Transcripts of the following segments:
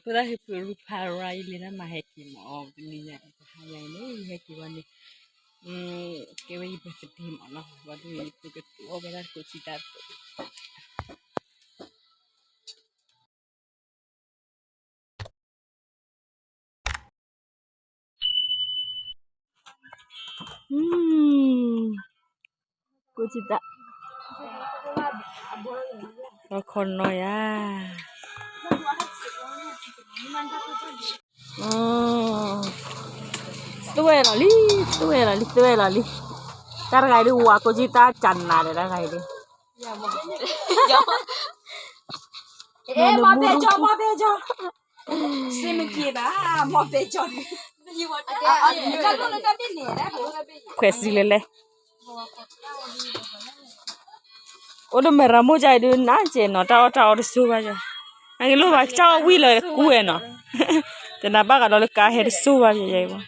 ဖိသၣ်ဟ့ၣ်ဖုးရူဖးရါ ယလဲၤတၢ်မၤဟဲက့ၤမး တနံၤညါတဟါညါအံၤန့ၣ် ယဟဲက့ၤဝဲန့ၣ် ကဲဝဲယ birthday မးနီၤ ဘၣ်ဒီး ယကတိၤအီၣ်ဝဲဒၣ်ကိးဆံတၢ် ကိးဆံတၢ် ခီနီၤယၤ သွဲၣ်လီၤလံ သွဲၣ်လီၤလံ သွဲၣ်လီၤလံ တၢ်တဂၤအံၤဒုး ဝၤကိးဆံတၢ်ကနၤဒီး တၢ်တဂၤအံၤဒုး မ့ၢ်ဘဲကၠီ မ့ၢ်ဘဲကၠီ စ့မက့ဘၣ် မ့ၢ်ဘဲကၠီ ခွဲးစံလဲၤလဲၤ အိၣ်ဒီးမဲၢ်ရမိၢ်ကၠီအံၤဒုး နးကဲးနီၤ တၢ်အီၣ်တၢ်အီတစိၢ်ဘၣ်ယၤ နက့ၤလိၣ်ဘၣ်ကၠီဝံၤလီၤကွံာ်ဝဲနီၤ တနၤဘၣ်ကဒီးလၢကါဟဲတစိၢ်ဘၣ်ယၤအံၤဘၣ်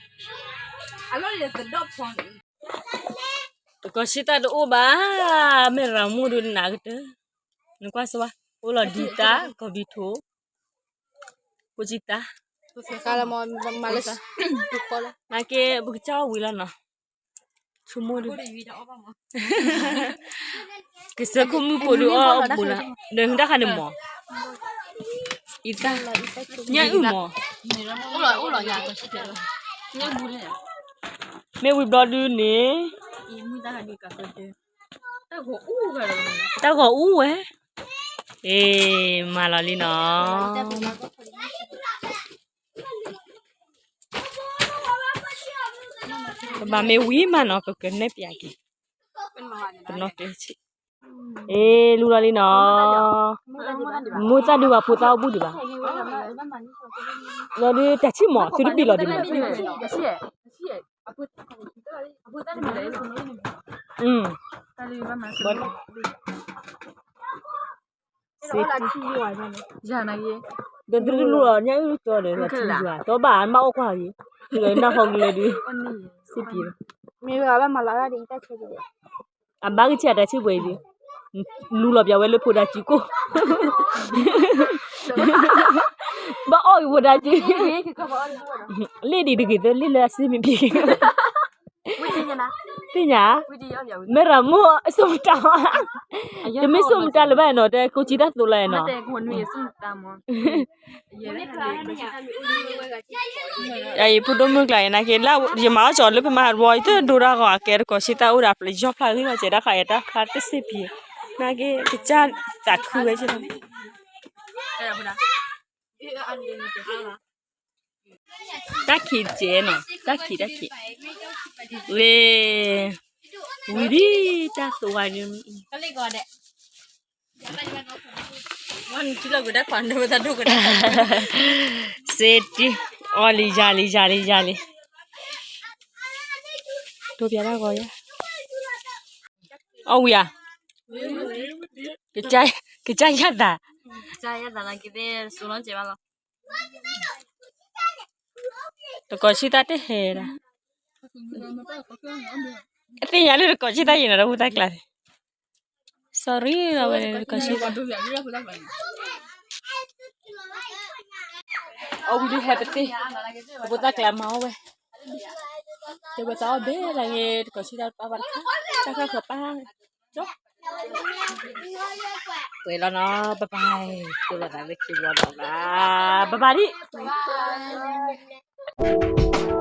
တကိးဆံတၢ်တအိၣ်ဘၣ် မဲၢ်ရမိၢ်ဒုးနးကတၢၢ် နကွၢ်စ့ၢ်ဘၣ် အိၣ်လီၤဒံးတၢ် ကီၢ်ဘံထိ ကိးဆံတၢ် နာ်က့ ပကစၢ်အီၣ်ဝံၤလီၤနီၤ ဆိကမိၣ်ဒုး ကစၢၢ်ခိၣ်မုၣ်ဖိဒုးအီၣ်အီၣ်ပူၤလီၤ ဒီးမ့ၢ်တၢ်ခါန့ၣ်မး အံၤတၢ် ညၣ်အုၣ်မး မ့ၢ်ဝံၤဘျီဒုးန့ၣ် တၢ်ဂီၤအူဝဲ အ့ မၤလီၤလံနီၤ ပမၤမ့ၢ်ဝံၤမးနီၤ ပကနဲၣ်ပၠးက့ၤ ပနီၣ်ကျဲဆံး အ့ လူလီၤလံနီၤ မိၢ်သၣ်ဒုးဘၣ်ဖိသၣ်အိၣ်ဘူးဒံးဘၣ် လီၤဒုးတၢ်ဆံၣ်မး သုတဘံၣ်လီၤဒံးမး စ့တံၢ် ဒီးသုတလူလီၤ ညၣ်အုၣ်ကၠီဒီး လီၤထံယွၤ တီဘၣ်အမ့ၢ်အိၣ်ကွၢ်အံၤ နၢ်ဟီကလဲၤဒုး စ့ပံၤ မ့ၢ်ဝဲဘၣ်မၤလီၤဒၣ်ဒ်အံၤတၢ်ဆဲးဒ်လဲၣ် အဘၣ်ကဆံးအတၢ်ဆံၣ်ပှဲၤအံၤဒုး လူလီၤပၠးဝဲလၢဖိဒါကံကိၢ် ဘၣ်အီၣ်က့ၤဖိဒါကံ လ့ၣ်ဒံးတဂ့ၤသၢလ့ၣ်လၢအစ့မ့ၢ်ပံၤ သ့ၣ်ညါ မဲၢ်ရမိၢ်အစိမတၤ တမ့ၢ်စိမတၤလၢၤဘၣ်နီၤ တဲကိးဆံတၢ်သိးလီၤနီၤ အံၤဖိဒိၣ်မုၣ်ကျါအံၤနာ်က့ ယမၤအီၣ်ကၠီၤလၢဖဲမၤဟးတဘီအံၤ တဒိတၢ်ဂီၤအကဲတကိးဆံတၢ်အိၣ်ဒီး ပျံၤယီၣ်ဖျါဂံၢ်လီၤကဲတၢ်ဃးအံၤတၢ်ဖျါတစ့ပံၤ နာ်က့ ကစၢ်သးခုဝဲဆ့လီၤ တၢ်ခံးတကဲးနီၤ တၢ်ခံးတၢ်ခံး ဝဲ ဝံၤဒံးတၢ်သိးဝါဒုး စ့တံၢ် အီၣ်လံယၤလံယၤလံယၤလံ တိပျးတၢ်ဂီၤယါ အီၣ်ဝံၤဧါ ကစၢ်ယၤသး တကိးဆံတၢ်တဟဲဒၣ် အသ့ၣ်ညါလၢတကိးဆံတၢ်ယံၤနီၤ တၢ်ဝူတၢ်ကျါန့ၣ် sorry လီၤဝဲန့ၣ် တကိးဆံတၢ် အီၣ်ဝံၤဒုးဟဲပသ့ၣ် တဝူတၢ်ကျါမၤအီၣ်ဝဲ တဲဝဲသးအီၣ်ဘဲလၢန့ၣ် တကိးဆံတၢ်တပၢ်ဘၣ်တခါ တၢ်ခါဃၢၤပၢ် ပှဲၤလီၤနီၤ bye bye တိၢ်လိာ်သးလၢခံဘျီဒီးဘၣ် bye bye ဒံး